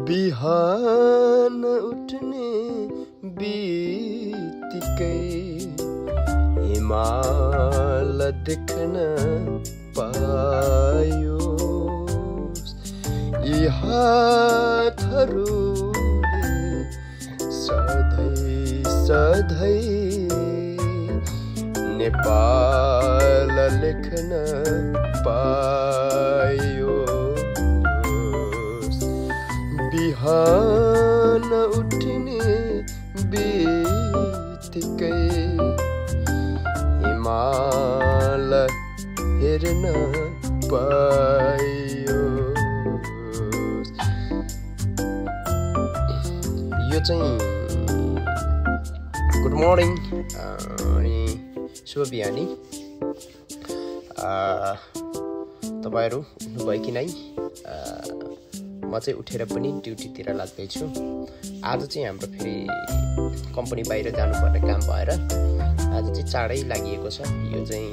बिहान उठ्ने बित्तिकै हिमाल देख्न पायो यी हातहरूले सधैँ सधैँ नेपाल लेख्न पायो बिहान उठ्ने बित्तिकै हिमाल हेर्न पायो। यो चाहिँ गुड मर्निङ अनि शुभ बिहानी। तपाईहरु उठ्नुभयो कि नै? म चाहिँ उठेर पनि ड्युटीतिर लाग्दैछु। आज चाहिँ हाम्रो फेरि कम्पनी बाहिर जानुपर्ने काम भएर आज चाहिँ चाँडै लागि छ। यो चाहिँ